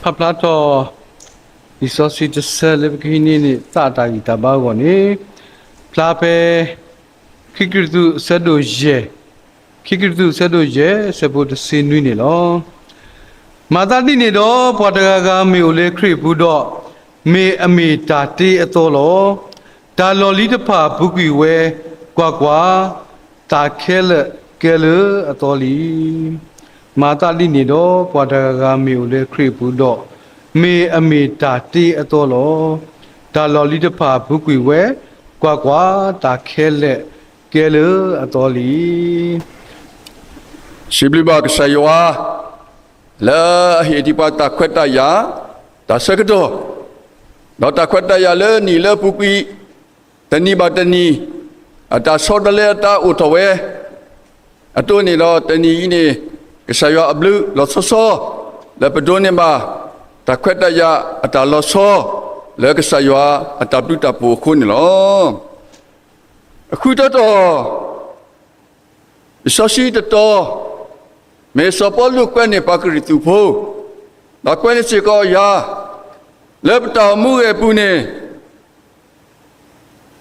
ဖးဖျါထီၣ် လံာ်စီဆှံတဆၢလၢပကဟံးန့ၢ်န့ၣ် သးတၢ်ဂံၢ်တၢ်ဘါအဂီၢ်န့ၣ် ဖျါဖဲ ခံကရံၣ်သူး အဆၢဒိၣ်ယဲၢ်, ခံကရံၣ်သူး အဆၢဒိၣ်ယဲၢ် အဆၢဖိတဆံနွံန့ၣ်လီၤ. မၤသးဒ်န့ၣ်ဒီး ပှၤတဂၤဂၤမ့ၢ်အိၣ်လၢခရံာ်အပူၤဒီး, မ့ၢ်အမ့ၢ်တၢ်တ့အသီလီၤ. တၢ်လီၢ်လံၤတဖၣ်ပူၤကွံာ်ဝဲ, ကွၢ်ကွၢ်, တၢ်ခဲလၢာ်ကဲလၢအသီလံ. မၤသးဒ်န့ၣ်ဒီး ပှၤတဂၤဂၤမ့ၢ်အိၣ်လၢခရံာ်အပူၤဒီး, မ့ၢ်အမ့ၢ်တၢ်တ့အသီလီၤ. တၢ်လီၢ်လံၤတဖၣ်ပူၤကွံာ်ဝဲ, ကွၢ်ကွၢ်, တၢ်ခဲလၢာ်ကဲလၢအသီလံ. စံးဘျုးဘၣ်ကစၢ်ယွၤ လၢအဟ့ၣ်ဒံးပှၤတၢ်ခွဲးတၢ်ယာ် တၢ်ဆၢကတီၢ်, ဒီးတၢ်ခွဲးတၢ်ယာ်လၢနံၣ်လၢအပူၤကွံာ် တနံၤဘၣ်တနံၤ အတၢ်ဆီတလဲအတၢ်အိၣ်ထီၣ်ဝဲ အဒိန့ၣ်ဒီး တနံၤအံၤန့ၣ် ကစၢ်ယွၤအဘျုးလီၤဆီဆီ လၢပဒိးန့ၢ်ဘၣ် တၢ်ခွဲးတၢ်ယာ်အတၢ်လီၤဆီ လၢကစၢ်ယွၤအတၢ်ဘျုးတၢ်ဖှိၣ်အဃိန့ၣ်လီၤ. အဃုတီတီၢ် လံာ်စီဆှံတတီၤ မ့ၢ်စီၤပီလူးကွဲးန့ၢ်ပှၤကရံၣ်သူးဖိ, ဒီးကွဲးန့ၢ်စ့ၢ်ကီးယၤ, လၢပတၢ်အိၣ်မူအဂ့ၢ်အပူၤန့ၣ်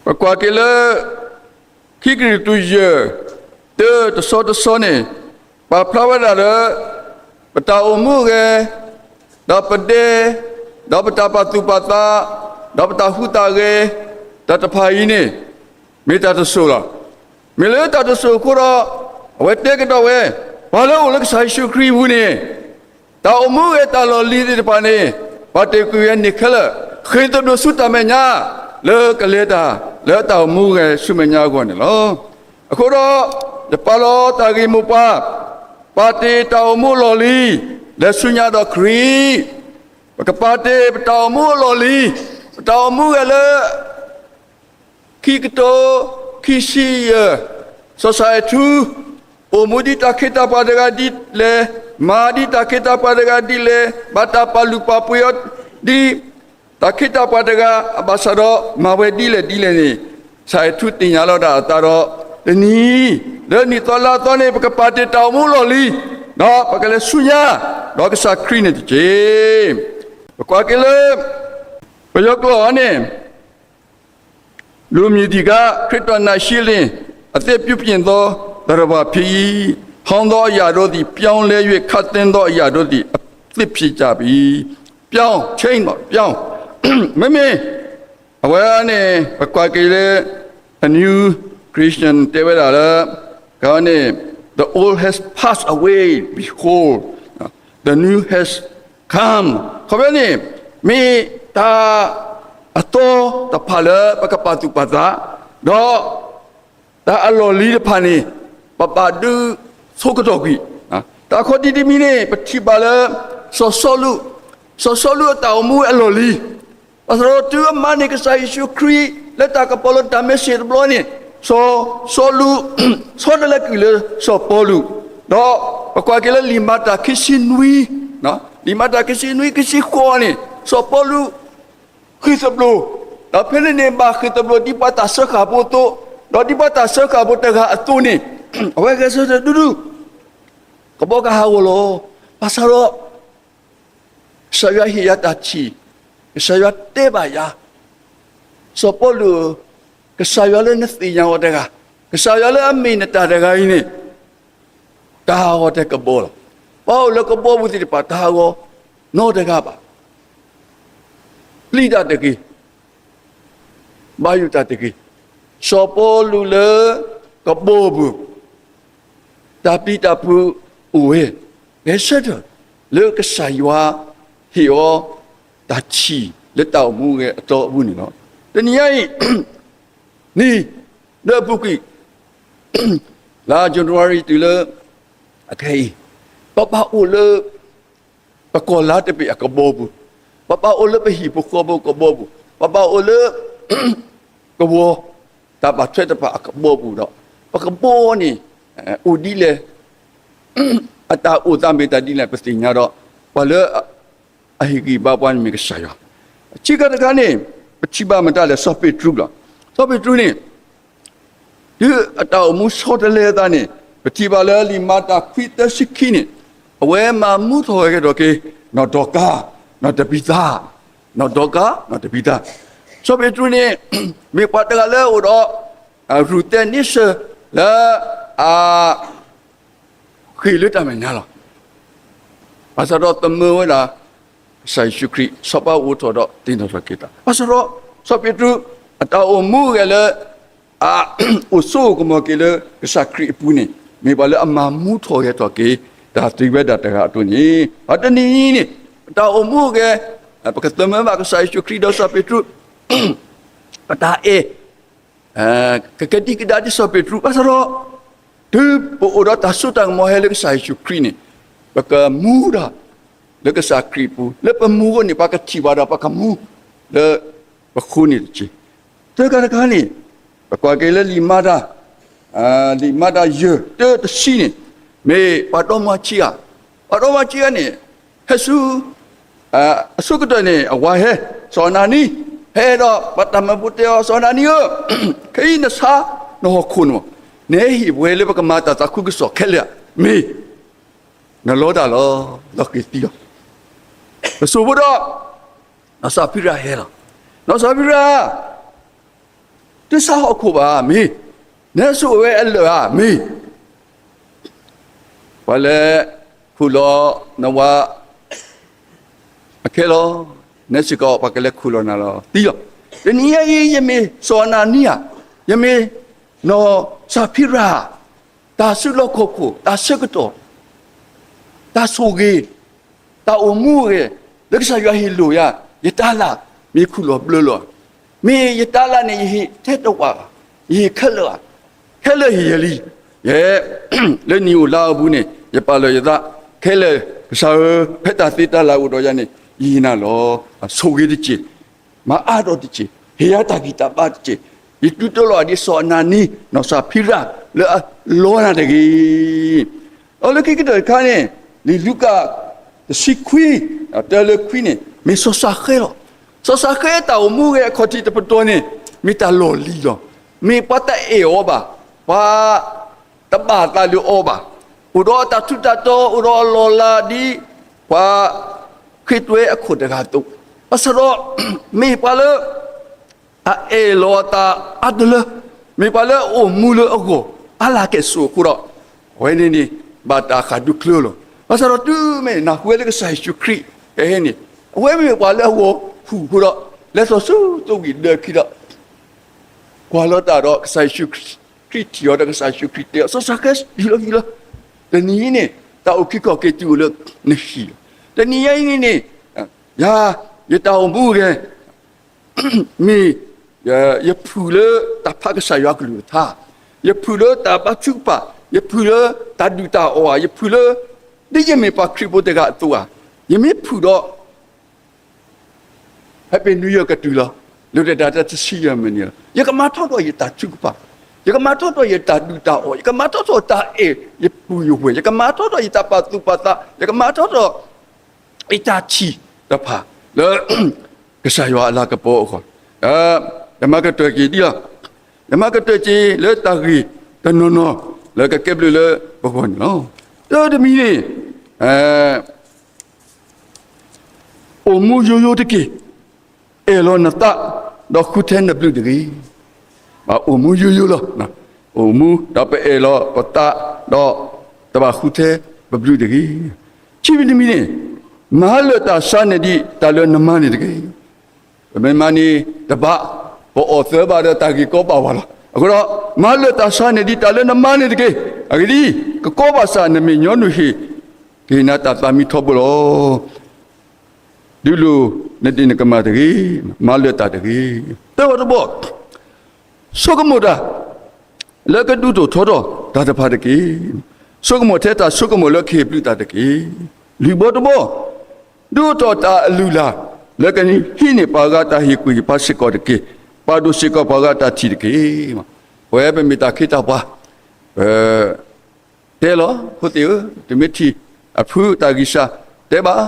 ပကွၢ်က့ၤလၢ ခံကရံၣ်သူးယဲၢ် တၢတဆီတဆီန့ၣ် ပာ်ဖျါဝဲဒၣ်လၢ ပတၢ်အိၣ်မူအဂ့ၢ်, ဒီးပဒဲ, ဒီးပတၢ်ပာ်သူၣ်ပာ်သး, ဒီးပတၢ်ဟူးတၢ်ဂဲၤ, တၢ်တဖၣ်အံၤန့ၣ် မ့ၢ်တၢ်တစိၢ်လီၤ. မ့ၢ်လၢတၢ်တစိၢ်အဃိဒီး အဝဲတဲကဒီးဝဲ, ပှၤလၢအအိၣ်လၢကစၢ်ယ့ၣ်ၡူးခရံာ်အပူၤန့ၣ် တၢ်အိၣ်မူအဂ့ၢ်တၢ်လီၢ်လံၤသ့ၣ်တဖၣ်န့ၣ် ပာ်တ့ၢ်ကွံာ်ဝဲန့ၣ်ခဲလၢာ်, ဃ့ၢ်သဘျိးဆူတၢ်မဲာ်ညါ လၢကလဲၤတၢ်လၢတၢ်အိၣ်မူအဂ့ၢ်ဆူမဲာ်ညါအဂီၢ်န့ၣ်လီၤ. အဃိဒီး ယပာ်လီၤတၢ်ဂ့ၢ်မိၢ်ပှၢ်, ပာ်တ့ၢ်တၢ်အိၣ်မူအလီၢ်လံၤ လဲၤဆူညါဒီးခရံာ်, ပကပာ်တ့ၢ်ပတၢ်အိၣ်မူအလီၢ်လံၤ, ပတၢ်အိၣ်မူအဂ့ၢ်လၢ ခံကထိခံဆံယဲၢ်, စီၤစၤအံးထူ အိၣ်မူဒ်တၢ်ခ့တၢ်ပှၤတဂၤဒ်လဲၣ်, မၤဒ်တၢ်ခ့တၢ်ပှၤတဂၤဒ်လဲၣ်, ဘၣ်တၢ်ပာ်လုၢ်ပာ်ပှ့ၤအီၤဒ် တၢ်ခ့တၢ်ပှၤတဂၤအဘၣ်ဆၣ်ဒီး မၤဝဲဒ်လဲၣ်ဒ်လဲၣ်န့ၣ်, စၤအံးထူသ့ၣ်ညါလီၤဒၣ်အသးဒီး တနံၤ လၢနံၣ်သီလါသီန့ၣ် ပကပာ်တ့ၢ်တၢ်အိၣ်မူအလီၢ်လံၤ, ဒီးပကလဲၤဆူညါ ဒီးကစၢ်ခရံာ်န့ၣ်တက့ၢ်. ပကွၢ်က့ၤလၢ ပယီၤကျိာ်အံၤန့ၣ် လူမျိုးတည်းက ခရစ်တော်နာရှင်းလင် အသစ်ပြုပြင်သော သတ္တဝါဖြစ်၏, ဟောင်းသောအရာတို့သည် ပြောင်းလဲ၍ ခပ်သိမ်းသောအရာတို့သည် အသစ်ဖြစ်ကြပြီ. ပြောင်း, change ပေါ့, ပြောင်း. မ့မ့ၢ် အဝဲန့ၣ် ပကွၢ်က့ၤလၢ အ New Christian တဲဝဲဒၣ်လၢ ကန့ၣ် the old has passed away, behold, the new has come. ခီဖျိန့ၣ် မ့ၢ်တၢ်အသီတဖၣ်လၢပကပာ်သူၣ်ပာ်သး, ဒီးတၢ်အလီၢ်လံၤတဖၣ်န့ၣ် ပဘၣ်ဒုးဆိကတီၢ်ကွံာ်. တၢ်ခီဒံးတမံၤန့ၣ် ပထံၣ်ဘၣ်လၢ စီၤစီလူး, စီၤစီလူးအတၢ်အိၣ်မူဝဲအလီၢ်လံၤ ဘၣ်ဆၣ်ဒီးတုၤအမၤန့ၢ်ကစၢ်ယ့ၣ်ၡူးခရံာ် လၢတၢ်ကပီၤလၢတၢ်မ့ၢ်စ့ၣ်တဘျီန့ၣ် စီၤစီလူး ဆီတလဲကွံာ်လၢစီၤပီလူး, ဒီးပကွၢ်က့ၤလၢလံာ်မၤတၢ်ခံဆံနွံ, လံာ်မၤတၢ်ခံဆံနွံ ခံဆံဃိးန့ၣ် စီၤပီလူး ဃ့ၢ်သဘျိး, ဒီးဖဲန့ၣ်န့ၣ် ဘၣ်ဃ့ၢ်သဘျိးဒ်ပှၤတၢ်စၢဃာ်ဖိအသိး, ဒီးဒ်ပှၤတၢ်စၢဃာ်ဖိတဂၤအသိးန့ၣ် အဝဲဂဲၤဆၢထၢၣ်ဒူဒူ ကဘီကဟးဂီၤလီၤ. ဘၣ်ဆၣ်ဒီး ကစၢ်ယွၤဟ့ၣ်ယၤတၢ်ထံၣ်, ကစၢ်ယွၤတဲဘၣ်ယၤ, စီၤပီလူးဧၢ, ကစၢ်ယွၤလၢနသ့ၣ်ညါအီၤတဂၤ, ကစၢ်ယွၤလၢအမ့ၢ်နတၢ်တဂၤအံၤန့ၣ် တၢ်ဟးဂီၤထဲကဘီလီၤ. ပှၤအိၣ်လၢကဘီပူၤသ့ၣ်တဖၣ် တၢ်ဟးဂီၤနီတဂၤဘၣ်. ပျံၤတၢ်တဂ့ၤ, ဘါယွၤတၢ်တဂ့ၤ. စီၤပီလူးလၢကဘီပူၤ တၢ်ပျံၤတၢ်ဖုးအိၣ်ဝဲ, ဂဲၤဆၢထၢၣ်လၢကစၢ်ယွၤဟ့ၣ်အီၤတၢ်ထံၣ်လၢတၢ်အိၣ်မူအဂ့ၢ်အတီအပူၤန့ၣ်လီၤ. တနံၤညါအံၤ နံၤလၢအပူၤကွံာ် လါ January တုၤလၢ အခဲအံၤ ပဘၣ်အိၣ်လၢ ပကီၢ်လါတဘ့ၣ်အကဘီပူၤ, ပဘၣ်အိၣ်လၢပဟံၣ်ဖိဃီဖိကဘီပူၤ, ပဘၣ်အိၣ်လၢ ကဝီၤ တၢ်ဘၣ်ထွဲတဖၣ်အကဘီပူၤဒီး ပကဘီန့ၣ် အိၣ်ဒ်လဲၣ် အတၢ်အိၣ်သးမ့ၢ်တၢ်ဒ်လဲၣ် ပသ့ၣ်ညါဒီး ပှၤလၢ အဟ့ၣ်ဂံၢ်ဘါပှၤန့ၣ်မ့ၢ်ကစၢ်ယွၤ. ခံခါတခါန့ၣ် ပထံၣ်ဘၣ်မတၤလဲၣ် စီၤပ့းတရူးလီၤ. စီၤပ့းတရူးန့ၣ် တုၤအတၢ်အိၣ်မူဆီတလဲအသးန့ၣ် ပထံၣ်ဘၣ်လၢလံာ်မၤတၢ်ခွံသၢဆံခံန့ၣ် အဝဲမၤမူထီၣ်ဝဲကဒီးက့ၤ နီၢ်ဒီကၤ, နီၢ်တဘံသး, နီၢ်ဒီကၤ နီၢ်တဘံသး. စီၤပ့းတရူးန့ၣ် မ့ၢ်ပှၤတဂၤလၢအအိၣ်ဒီး ရူၢ်သဲန့ဆၢၣ်လၢ အ ဃ့ၢ်လၢတၢ်မဲာ်ညါလီၤ. ဘၣ်ဆၣ်ဒီးသမၢဝဲဒၣ် ကစၢ်ယ့ၣ်ၡူးခရံာ် စီၤပၤအိၣ်ထီၣ်ဒီးသ့ၣ်နီၣ်ထီၣ်က့ၤတၢ်. ဘၣ်ဆၣ်ဒီး စီၤပ့းတရူး အတၢ်အိၣ်မူအဂဲၤလၢ အအိၣ်ဆိးကမီၤက့ၤလၢကစၢ်ခရံာ်အပူၤန့ၣ် မ့ၢ်ပှၤလၢအမၤမူထီၣ်ဂဲၤထီၣ်က့ၤ တၢ်သ့ဝဲဒၣ်တဂၤအသိးန့ၣ် အတနံၤအံၤန့ၣ် ပတၢ်အိၣ်မူအဂဲၤ ပကသမၢဘၣ်ကစၢ်ယ့ၣ်ၡူးခရံာ်ဒီးစီၤပ့းတရူး ပတၢ်အဲၣ် ကကဒံကဒါဒ်စီၤပ့းတရူး ဘၣ်ဆၣ်ဒီး တုၤပအိၣ်ဒီးတၢ်စိတၢ်ကမီၤဟဲလၢကစၢ်ယ့ၣ်ၡူးခရံာ်န့ၣ် ပကမူဒီး လၢကစၢ်ခရံာ်အပူၤ လၢပမူအဃိန့ၣ် ပှၤကထံၣ်ဘၣ်ဒီးပကမူ လၢပဃိန့ၣ်တက့ၢ်. သၢခါတခါန့ၣ် ပကွၢ်က့ၤလၢလံာ်မၤတၢ် လံာ်မၤတၢ်ယဲၢ် တၢတဆံန့ၣ် မ့ၢ်ပှၤဒီမါဆံးဂၤ, ပှၤဒီမါဆံးဂၤန့ၣ် ဟဲဆူ အဆိကတၢၢ်န့ၣ် အဝၤဟဲ စီၤအနၤနံ ဟဲဒီးပှၤတၢ်မၢဖိတဲအီၤ စီၤအနၤနံဧၢ, ခဲအံၤနဆါနဟီၣ်ခိၣ်န့ၣ် နဟဲဟ့ၣ်ပဝဲလၢပကမၤတၢ်သးခုကစီၣ်ခဲလၢာ် မ့ၢ် နလီတၢ်လီၤ. ဒီးက့ၤသံလီၤ. ပစိာ်ဖိဒီး နီၢ်စၤဖံရၤဟဲလီၤ. နီၢ်စၤဖံရၤ တဆါဟီၣ်ခိၣ်ဘၣ် မ့ၢ် နဟဲစိာ်ဝဲအလၢာ်ဧါ မ့ၢ် ပှၤလဲၤခူၣ်လီၤနဝၤ အခဲလီၤ, နဲစ့ၢ်ကီး ပှၤကလဲၤခူၣ်လီၤနၤလီၤ သံလီၤ. တနံၤအံၤ ယမ့ၢ်စီၤအနၤနံဧါ, ယမ့ၢ်နီၢ်စၤဖံရၤဧါ, တၢ်စုလီၢ်ခီၣ်ခိၣ် တၢ်ဆၢကတီၢ် တၢ်ဆိၣ်ဂ့ၤ တၢ်အိၣ်မူအဂ့ၢ် လၢကစၢ်ယွၤဟ့ၣ်လိာ်ယၤ, ယတၤလၢ် မ့ၢ်ခူၣ်လီၤဘျၢလီၤဧါ, မ့ၢ်ယတၤလၢ်န့ၣ် ယဟ့ၣ်ထဲတဝးဘၣ်, ယဟ့ၣ်ခဲလၢာ်ဧါ, ခဲလၢာ်ဟ့ၣ်ယၤလံ, ယဲ လၢနံၣ်အိၣ်လါအိၣ်အပူၤန့ၣ် ယပာ်လီၤယသး ခဲလၢာ် ကစၢ်ဧၢ, ဖဲတၢ်သ့တၢ်လၢ်အိၣ်ဒီးယၤန့ၣ် ယဟ့ၣ်နၤလီၤ. ဆိၣ်ဂ့ၤတစဲး မၤအါထီၣ်တစဲး, ဟ့ၣ်ယၤတၢ်ဂံၢ်တၢ်ဘါတစဲး, ယဒုးတလီၤဒ်စီၤအနၤနံ နီၢ်စၤဖံရၤ လၢအလီနၤတဂ့ၤ. ဒီးလၢခံကတၢၢ်တခါန့ၣ် လံာ်လူၤကၣ် တဆံခွံ တၢလၢခွံန့ၣ် မ့ၢ်စီၤၡၤဃဲလီၤ. စီၤၡၤဃဲတၢ်အိၣ်မူဂဲၤအခီၣ်ထံးတပတီၢ်န့ၣ် မ့ၢ်တၢ်လီၢ်လံၤလီၤ. မ့ၢ်ပှၤတအဲၣ်အီၤဘၣ်, ပှၤ တဘၣ်သးလၢအီၤဘၣ်, အိၣ်ဒီးအတၢ်ထူးတၢ်တီၤ အိၣ်ဒီးအလီၢ်လၤဒ် ပှၤခ့တွဲအခိၣ်တဂၤအသိး, ဘၣ်ဆၣ်ဒီး မ့ၢ်ပှၤလၢ အအဲၣ်လီၤအသးအါတလၢ, မ့ၢ်ပှၤလၢအအိၣ်မူလၢအဂီၢ် အါလၢကဲၣ်ဆိးအဃိဒီး အဝဲန့ၣ်န့ၣ် ဘၣ်တၢ်ဃၣ်ဒူချၢလီၤ. ဘၣ်ဆၣ်ဒီးတုၤမ့ၢ်နၢ်ဟူဝဲလၢကစၢ်ယ့ၣ်ၡူးခရံာ်ကဟဲန့ၣ် အဝဲမ့ၢ်ပှၤလၢအဂီၢ်ဟူးအဃိဒီး လဲၤထီၣ်ဆူသိဝံၤဒၢခံဒီး ကွၢ်လီၤတၢ်ဒီးကစၢ်ယ့ၣ်ၡူးခရံာ်, ခရံာ်ထံၣ်အီၤဒီးကစၢ်ယ့ၣ်ၡူးခရံာ်တဲအီၤ စီၤၡၤဃဲ ဟံးလီၤဟံးလီၤ, တနံၤအံၤန့ၣ် တၢ်အိၣ်ခံခီၣ်က့ၤတုၤအိၣ်လၢနဟံၣ်လီၤ. တနံၤအံၤန့ၣ်န့ၣ် ယၤ ယတၢ်အိၣ်မူဂဲၤ မ့ၢ် ယဖုၣ်လၢတၢ်ဖးကစၢ်ယွၤကလုၢ်ကထါ, ယဖုၣ်လၢတၢ်ဘါထုကဖၣ်, ယဖုၣ်လၢတၢ်ဒုၣ်တၢ်အီၣ်ဧါ, ယဖုၣ်လၢ ဒ်ယမ့ၢ်ပှၤခရံာ်ဖိတဂၤအသိးဧါ, ယမ့ၢ်ဖုၣ်ဒီး Happy New Year ကတုၤလီၤ, လၢတၢ်တဆံယဲၢ်မံးနံးလီၤ, ယကမၤထီၣ်ထီၣ်ယတၢ်ထုကဖၣ်, ယကမၤထီၣ်ထီၣ်ယတၢ်ဒုၣ်တၢ်အီၣ်, ယကမၤထီၣ်ထီၣ်တၢ်အဲၣ်ယပုၢ်ယဝဲၢ်, ယကမၤထီၣ်ထီၣ်ယတၢ်ပာ်သူၣ်ပာ်သး, ယကမၤထီၣ်ထီၣ် ယတၢ်ထံၣ်တဖၣ်လၢ ကစၢ်ယွၤအလၤကပီၤအဂီၢ်, ယမၤကတၢၢ်က့ၤဒ်လီၤ. ယမၤကတၢၢ်က့ၤလၢတၢ်ဂ့ၢ်တနီၤနီၤလၢကကဲဘျုးလၢပဂီၢ်န့ၣ်လီၤ. တၢတမံၤန့ၣ် အိၣ်မူယိယိတက့ၢ်. အဲၣ်လီၤနသး ဒီးဃုထဲနဘျုးတဂ့ၤ. အိၣ်မူယိယိလီၤ. အိၣ်မူဒီးပအဲၣ်လီၤပသး ဒီးတဘၣ်ဃုထဲပဘျုးတဂ့ၤ. ခံမံၤတမံၤန့ၣ် မၤလၢာ်တၢ်ဆါန့ၣ်ဒ်တၢ်လၢနမၤန့ၣ်တဂ့ၤ. ပမ့ၢ်မၤန့ၣ်တဘၣ်, ပအီၣ်သၢဘၣ်ဒီးတၢ်ဂ့ၢ်ကီဘၣ်ဝဲလီၤ. အဃိဒီး မၤလၢာ်တၢ်ဆါန့ၣ်ဒ်တၢ်လၢနမၤန့ၣ်တဂ့ၤ. အဂ့ၢ်ဒ်အံၤ, ကကီဘၣ်ဆၣ်နမဲာ်ညါနုၢ်ဟ့ၣ် ကဟ့ၣ်နၤတၢ်သးမံထီဘိလီၤ. ဒုးလိၢ်နဒ့ၣ်နကမၢ်တဂ့ၤ, မၤလၢာ်တၢ်တဂ့ၤ. သၢဘီတဘီ, ဆိကမိၣ်တၢ် လၢကဒုးအိၣ်ထီၣ်ထီထီၣ်တၢ်တဖၣ်တက့ၢ်. ဆိကမိၣ်ထဲတၢ်ဆိကမိၣ်လၢကဟ့ၣ်ပျုၢ်တၢ်တက့ၢ်. လွံၢ်ဘီတဘီ, ဒုးအိၣ်ထီၣ်တၢ်အလုၢ်အလၢ် လၢကဟံးန့ၢ်ပှၤဂၤတၢ်ဟ့ၣ်ကူၣ်ဟ့ၣ်ဖးစ့ၢ်ကီးတက့ၢ်. ပာ်ဒိၣ်စ့ၢ်ကီးပှၤဂၤတၢ်ထံၣ်တက့ၢ်. ပဝဲပမ့ၢ်တၢ်ခ့တၢ်ပှၤ, ပ တဲလီၤ, ဖိသ့ၣ်ဧၢ, တမ့ၢ်ထံၣ်အဖုတၢ်ဂံၢ်စၢ်တဲဘၣ်,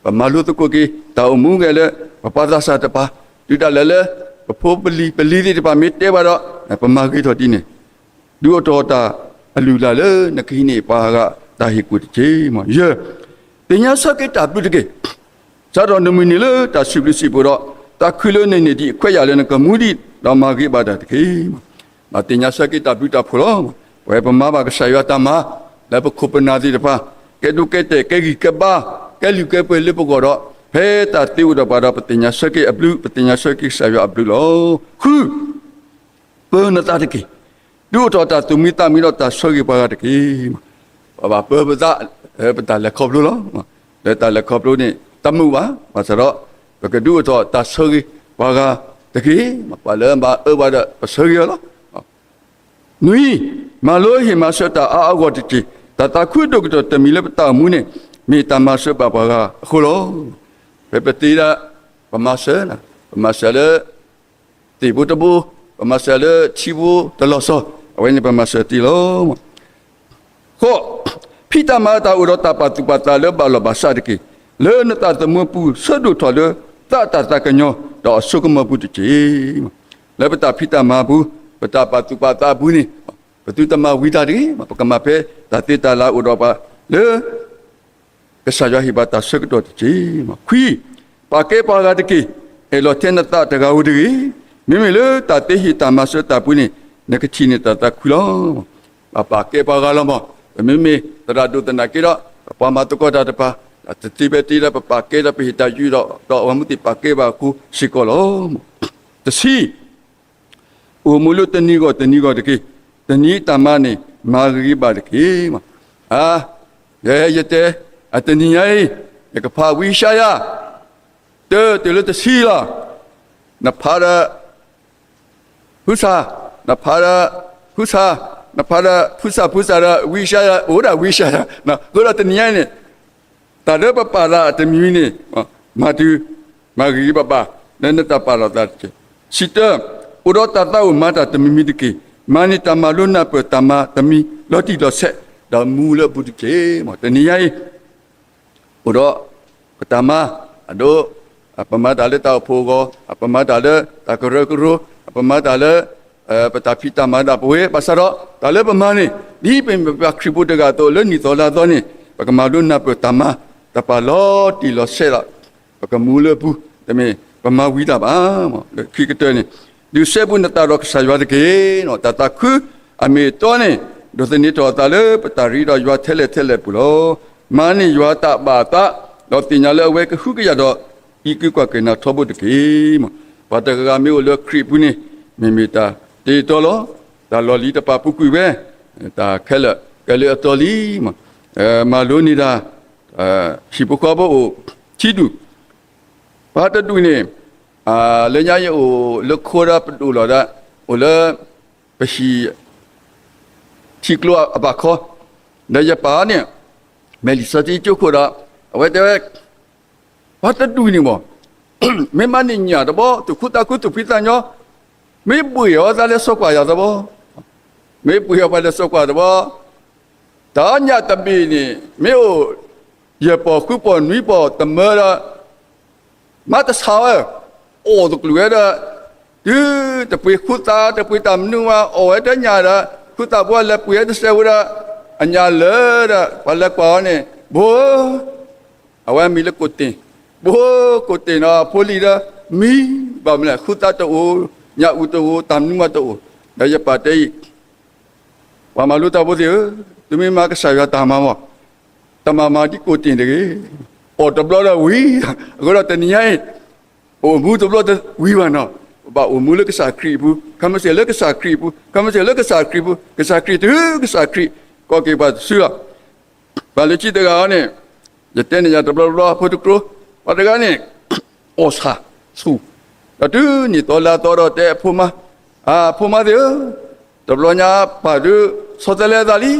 ပမၤလိသကိးက့ၤ တၢ်အိၣ်မူဂဲၤလၢ ပပှၤသးစၢ်တဖၣ်, တုၤဒၣ်လဲာ်လၢ ပဖိပလံၤပလံၤသ့ၣ်တဖၣ်မ့ၢ်တဲဘၣ်ဒီး ပမၤဂ့ၤထီၣ်ဒ်န့ၣ်, ဒုးအိၣ်ထီၣ်တၢ်အလုၢ်အလၢ်လၢနကဟံးန့ၢ်ပှၤဂၤတၢ်ဟ့ၣ်ကူၣ်တက့ၢ်. ယဲၢ်, သ့ၣ်ညါဆၢက့ၤတၢ်ဘျုးတက့ၢ်. စးထီၣ်နမုၢ်နံၤလၢတၢ်စံးဘျုးစံးဖှိၣ်ဒီး သးခုလၢနန့ၢ်ဒံးအခွဲးယာ်လၢနကမူဒံး ဒီးမၤဂ့ၤဘၣ်တၢ်တက့ၢ်. ဘၣ်သ့ၣ်ညါဆၢက့ၤတၢ်ဘျုးတၢ်ဖှိၣ်လီၤ. ပဝဲပမၤဘၣ်ကစၢ်ယွၤတၢ်မၤ လၢပခိၣ်ပနၢ်သ့ၣ်တဖၣ် ကဲဒိးကဲတဲာ် ကဲဂံၢ်ကဲဘါ ကဲလုၢ်ကဲပှ့ၤလၢပဂီၢ်ဒီး ဖဲတၢ်သ့အိၣ်ဒီးပှၤဒီး ပသ့ၣ်ညါဆၢက့ၤအဘျုး ပသ့ၣ်ညါဆၢက့ၤကစၢ်ယွၤအဘျုးလီၤ. ဃု, ပၢနသးတက့ၢ်. ဒုးအိၣ်ထီၣ်တၢ်သူၣ်မံသးမံဒီးတၢ်ဆၢဂ့ၤပှၤဂၤတက့ၢ်. ပဘၣ်ပၢပသး ပတၢ်လဲၤခီဖျိလီၤ. လၢတၢ်လဲၤခီဖျိန့ၣ် တမုာ်ဘၣ်, ဘၣ်ဆၣ်ဒီး ပကဒုးအိၣ်ထီၣ်တၢ်ဆၢဂ့ၤပှၤဂၤတက့ၢ်. ပှၤလၢဘၣ်အၢပှၤဒီး ပဆၢဂ့ၤအီၤလီၤ. နွံ, မၤလိဟ့ၣ်မၤစၢၤတၢ်အါအါဂီၢ်တက့ၢ်. တၢ်သးခုဒိၣ်ကတၢၢ်တမံၤလၢပတၢ်အိၣ်မူန့ၣ် မ့ၢ်တၢ်မၤစၢၤဘၣ်ပှၤဂၤအဃိလီၤ. ဖဲပသ့ဒၣ် ပမၤစၢၤ, ပမၤစၢၤလၢ သ့ၣ်ဘိတဘိ, ပမၤစၢၤလၢထံဘိတလီၢ်စီ, အဝဲန့ၣ်ပမၤစၢၤတ့ၢ်လီၤ. ဃိး, ဖံးတၢ်မၤတၢ်အိၣ်ဒီးတၢ်ပာ်သူၣ်ပာ်သးလၢဘၣ်လီၢ်ဘၣ်စးတက့ၢ်. လၢနသးသမူပူၤဆၢဒိၣ်ထီၣ်လၢ သးတၢ်သးကညီၤဒီးအစိကမီၤပူၤတက့ၢ်. လၢပတၢ်ဖံးတၢ်မၤပူၤ, ပတၢ်ပာ်သူၣ်ပာ်သးအပူၤန့ၣ်, ပသုတမၤဝံၤတၢ်တဂ့ၤ, ပကမၤဖဲတၢ်သ့တၢ်လၢအိၣ်ဒီးပှၤလၢ ကစၢ်ယွၤဟ့ၣ်ဘၣ်တၢ်ဆၢကတီၢ်တက့ၢ်. ခွံ, ပာ်ကဲပှၤဂၤတက့ၢ်. အဲၣ်လီၤထဲနသးတဂၤဧိၤတဂ့ၤ. မ့မ့ၢ်လၢတၢ်သ့ဟ့ၣ်တၢ်မၤစၢၤတၢ်ပူၤန့ၣ် နကထံၣ်န့ၢ်တၢ်သးခုလီၤ. ပပာ်ကဲပှၤဂၤလီၤမး, ပမ့မ့ၢ်သရၣ်ဒိၣ်သနာ်က့ဒီး ပပှၤမၤသကိးတၢ်တဖၣ်, တသ့ဖဲသ့ဒီး ပပာ်ကဲဒီးပဟ့ၣ်တၢ်ယူးဒီး ဒီးအဝဲမ့ၢ်သ့ၣ်ပာ်ကဲဘၣ်အဃိစ့ၢ်ကီးလီၤ. တဆံ, အိၣ်မူလၢတနံၤဂီၢ်တနံၤဂီၢ်တက့ၢ်. တနံၤအတၢ်မၤန့ၣ် မၤဂ့ၤဘၣ်တက့ၢ်. ယဲယတဲ, အတနံၤညါအံၤ ယကဖးဝံယၡါယၤ တၢတုၤလၢတဆံလီၤ. နဖးဒီး ဖုဆး, နဖးဒီး ဖုဆး, နဖးဒီး ဖုဆး ဖုဆးဒီး ဝံယၡါယၤ အိၣ်ဒၣ်ဝံယၡါယၤ, အဃိဒီးတနံၤညါအံၤန့ၣ် တၢ်လၢပပာ်သးတမံၤမံၤန့ၣ် မၤတုၤ မၤဂ့ၤဂ့ၤဘၣ်ဘၣ် လၢနတၢ်ပာ်လီၤသးတက့ၢ်. စံးတၢ, အိၣ်ဒီးတၢ်သးအိၣ်မၤတၢ်တမံၤမံၤတက့ၢ်. မၤန့ၢ်တၢ်မၤလိနၢ်ပၢၢ်တၢ်မၤတမံၤလီၤတံၢ်လီၤဆဲး ဒီးမူလၢအပူၤတက့ၢ်. တနံၤညါအံၤ အိၣ်ဒီး ပတၢ်မၤ အဒိ ပမၤတၢ်လၢတၢ်အိၣ်ဖှိၣ်အဂီၢ်, ပမၤတၢ်လၢတၢ်ကရၢကရိ, ပမၤတၢ်လၢ ပတၢ်ဖံးတၢ်မၤဒၣ်ပဝဲ ဘၣ်ဆၣ်ဒီး တၢ်လၢပမၤန့ၣ် ဒ်ပမ့ၢ်ပှၤခရံာ်ဖိတဂၤအသိး လၢနံၣ်သီလါသီန့ၣ် ပကမၤလိနၢ်ပၢၢ်တၢ်မၤ တၢ်ပာ်လီၤတံၢ်လီၤဆဲးလီၤ. ပကမူလၢအပူၤ တမ့ၢ်ပမၤဝံၤတၢ်ဘၣ်. လၢခံကတၢၢ်န့ၣ် ဒုးစဲဘူးနသးဒီးကစၢ်ယွၤတက့ၢ်. တၢ်သးခုအမ့ၢ်အတီန့ၣ် ဒိးသန့ၤထီၣ်အသးလၢပတၢ်ရ့ဒီးယွၤထဲလဲၣ်ထဲလဲၣ်အပူၤလီၤ. မၤန့ၢ်ယွၤတၢ်ဘၣ်အသး ဒီးသ့ၣ်ညါလၢအဝဲကဟုကယာ်ဒီး အံးက့ၤကွၢ်က့ၤနၤထီဘိတက့ၢ်. ပှၤတဂၤဂၤမ့ၢ်အိၣ်လၢခရံာ်အပူၤန့ၣ် မ့မ့ၢ်တၢ်တ့တီလီၤ. တၢ်လီၢ်လံၤတပာ်ပူၤကွံာ်ဝဲ, တၢ်ခဲလၢာ်ကဲလၢအတီလံ. မၤလိန့ၢ်တၢ် ဟံၣ်ဖိဃီဖိအိၣ်ခံဒူၣ်, ပှၤတဒူၣ်န့ၣ် လၢညါယအိၣ်လၢခိဒီးပဒိၣ်လီၤဒီး အိၣ်လၢ ပဟံၣ် ထံကျိအဘၣ်ခီ, ဒီးယပၢ်န့ၣ် မဲာ်လံာ်စီဆှံကၠိခိၣ်ဒီး အဝဲတဲဝဲ ပှၤတဒူၣ်န့ၣ်မး မ့ၢ်မၤန့ၢ်ညၣ်တဘျီ သူၣ်ခုသးခုသူၣ်ဖှံသးညီ, မ့ၢ်ဘှ့ၣ်အီၤသးလၢစီၤကွၢ်ယၤတဘျီ, မ့ၢ်ဘှ့ၣ်အီၤပှၤလၢစီၤကွၢ်တဘျီ, တၢ်ညၣ်တဘ့ၣ်န့ၣ် မ့ၢ်အိၣ် ယဲၢ်ပီၢ်ဃုပီၢ်နွံပီၢ်တမၢဒီး မၤတဆးဝဲ, အီၣ်သကလုာ်ဝဲဒီး တုၤတပှ့ၤဃုသး တပှ့ၤတၢ်မနုၤဝဲ အီၣ်ဝဲတညၣ်ဒီး ဃုသးဘိလဲၤပှ့ၤဝဲတစဲးဖိဒီး အညၣ်လၢာ်ဒီး ပှၤလဲၤကွၢ်အီၤန့ၣ် ဘိဧၢ, အဝဲမံၤလၢကိးတ့ၢ်, ဘိဧၢ ကိးတ့ၢ်နီၤ ဖိလံၤဒီး မံၤဘၣ်မနုၤလဲၣ် ဃုသးတအိၣ်, ညၣ်အုၣ်တအိၣ် တၢ်မနုၤမးတအိၣ်, ဒီးယပၢ်တဲအံၤ ပှၤမၤလိတၢ်ဖိသ့ၣ်ဧၢ, သုမ့ၢ်မၤကစၢ်ယွၤတၢ်မၤမး တမၤမၤဒ်ကိးတ့ၢ်တဂ့ၤ, အီၣ်တဘျီဒီးဝံၤ, အဃိဒီးတနံၤညါအံၤ ပအိၣ်မူတဘျီတဝံၤဘၣ်နီၤ, ပဘၣ်အိၣ်မူလၢကစၢ်ခရံာ်အပူၤ, ခီမ့ၢ်စ့ၢ်လၢကစၢ်ခရံာ်အပူၤ, ခီမ့ၢ်စ့ၢ်လၢကစၢ်ခရံာ်အပူၤ, ကစၢ်ခရံာ်တုၤကစၢ်ခရံာ် ကီးက့ၤပှၤတစုလီၤ. ပှၤလၢခံတဂၤအံၤန့ၣ် ယတဲန့ၢ်ယၤတဘျီတဘျီ ဖိတကျိၤ, ပှၤတဂၤန့ၣ် အီၣ်ဆၣ်ဆူၣ်, ဒီးတုၤနံၣ်သီလါသီဒီးတဲအဖိမါ, အဖိမါသ့ၣ်ဧၢ, တဘျီညါပၢ်ဒုးဆီတလဲအသးလံ,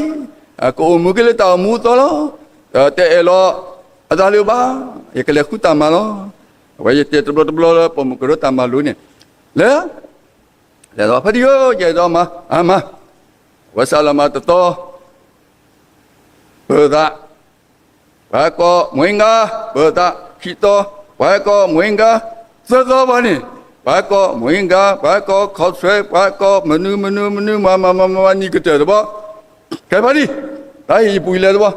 ကအိၣ်မူက့ၤလၢတၢ်အိၣ်မူအသီလီၤ, တအဲၣ်လီၤအသးလၢၤဘၣ်, ယကလဲၤဃုတၢ်မၤလီၤ. အဝဲယတဲတဘျီတဘျီလၢပိာ်မုၣ်ကရၢတၢ်မၤလိန့ၣ်, လဲၤ, လဲၤဒီးဖါတံၢ်ဧၢ, ယဲဒီးမၤ, အမၤ, အဝဲစးလီၤမၤတသီ ပၢၤသး, ပှၤကိးမုၢ်ဂၤ, ပၢၤသးခံသီ, ပှၤကိးမုၢ်ဂၤ, သၢသီဘၣ်န့ၣ်, ပှၤကိးမုၢ်ဂၤ, ပှၤကိးခီၣ်ဆွဲ, ပှၤကိးမနုၤမနုၤမနုၤ မၤမၤမၤမၤမၤနံၤကတၢၢ်တဘျီ, ကဲဖါတံၢ်, တၢ်ဟ့ၣ်ယပူၤလဲၤတဘျီ,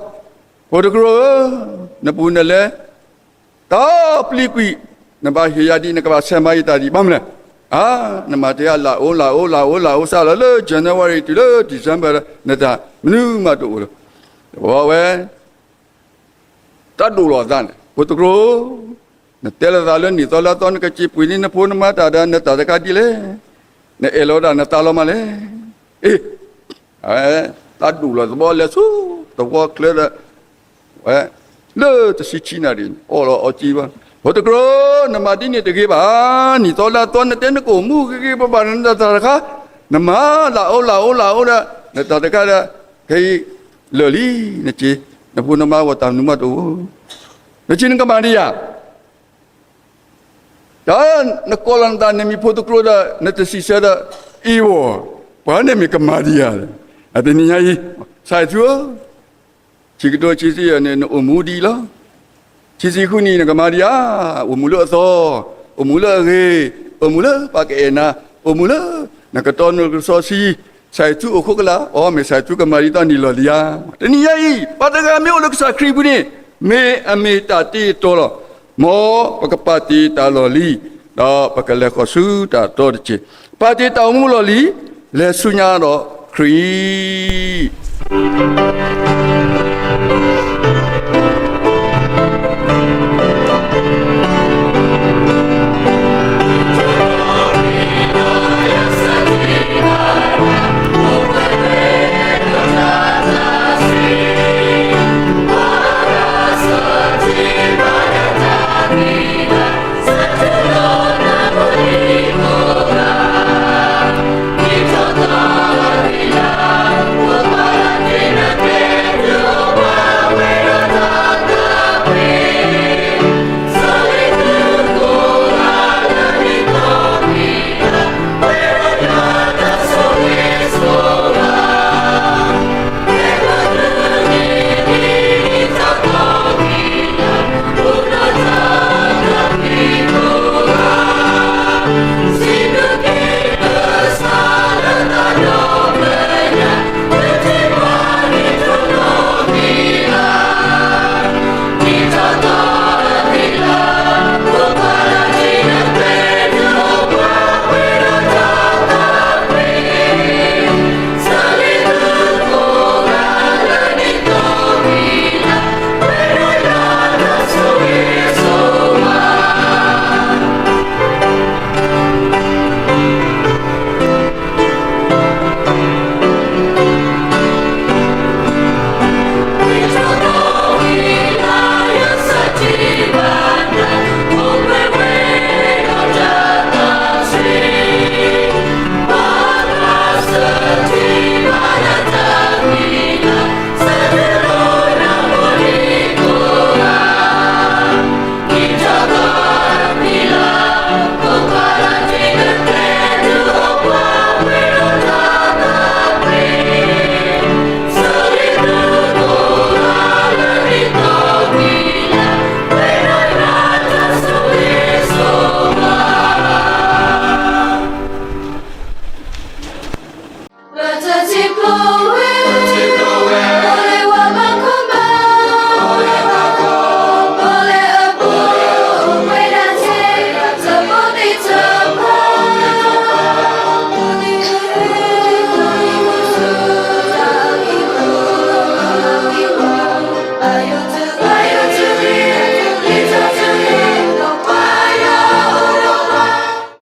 ဖိတကြိဧၢ, နပူၤနလဲၤ တၢ်ပျံၤကွံာ်, နဘၣ်ဟ့ၣ်ယၤဒံး နကဘၣ်ဆဲးမၤယတၢ်ဒံး ဘၣ်မနုၤလဲၣ်, အါ, နမၤတ့ၢ်လၢအိၣ်လၢအိၣ်လၢအိၣ်လၢအိၣ် စးလီၤလၢ January တုၤလၢ December ဒီး နတၢ်မနုၤမးတအိၣ်လၢၤ, တဘျီဝဲ တၢ်ဒိၣ်လီၤသးန့ၣ် ဖိတကြိ, နတဲလိာ်သးလၢနံၣ်သီလါသီ နကစ့ပှ့ၤန့ၢ်နဖိနမါတၢ်ဒီး နတၢ်တခါဒ်လဲၣ်, နအဲၣ်လီၤဒၣ်နသးလီၤမးလဲၣ်, အ့ တၢ်ဒိၣ်လီၤသဘီလဲၤဆူသဝီချၢဒီး ဝဲ လၢတဆံဆံနၣ်ရံၣ်န့ၣ် အီၣ်လီၤအီၣ်ကံဘၣ်, ဖိတကြိ, နမၤဒ်န့ၣ်တဂ့ၤဘၣ်, နံၣ်သီလါသီ နတဲနကအိၣ်မူဂ့ၤဂ့ၤဘၣ်ဘၣ်ဒီး နတၢ်တခါ, နမၤလၢအိၣ်လၢအိၣ်လၢအိၣ်ဒီး နတၢ်တခါဒီး ခဲအံၤ လၢာ်လံ, နစ့, နဖိနမါဂီၢ်တၢ်မနုၤမးတအိၣ်, နစ့နကမၤဒံးဧါ တၢ်နကိးလီၤနသး နမ့ၢ်ဖိတကြိဒီး နတစံးဆၢဒီး အ့ၣ်ဝီၤ, ပှၤန့ၣ်မ့ၢ်ကမၤဒံးဧါ, အတနံၤညါအံၤ ဆၢထူဧၢ, ဆံကတိၤဆံဆံယဲၢ်န့ၣ် နအိၣ်မူဒ်အံၤလီၤ, ဆံဆံဃုနံၣ် နကမၤဒံးဧါ, အိၣ်မူလၢအသီ, အိၣ်မူလၢအဂ့ၤ, အိၣ်မူလၢပှၤကအဲၣ်နၤ, အိၣ်မူလၢ နကတီနူကစီဆှံ, ဆၢထူအိၣ်ခိးကလာ်, အီ မ့ၢ်ဆၢထူကမၤဒ်သိးနံၣ်လီၤလံဧါ, တနံၤညါအံၤ ပှၤတဂၤမ့ၢ်အိၣ်လၢကစၢ်ခရံာ်ပူၤန့ၣ် မ့ၢ်အမ့ၢ်တၢ်တ့အတီလီၤ. မ်ပကပာ်တ့ၢ်တၢ်လီၢ်လံၤ, ဒီးပကလဲၤဃီၤဆူတၢ်တီတက့ၢ်. ပာ်တ့ၢ်တၢ်အိၣ်မူလီၢ်လံၤ, လဲၤဆူညါဒီးခရံာ်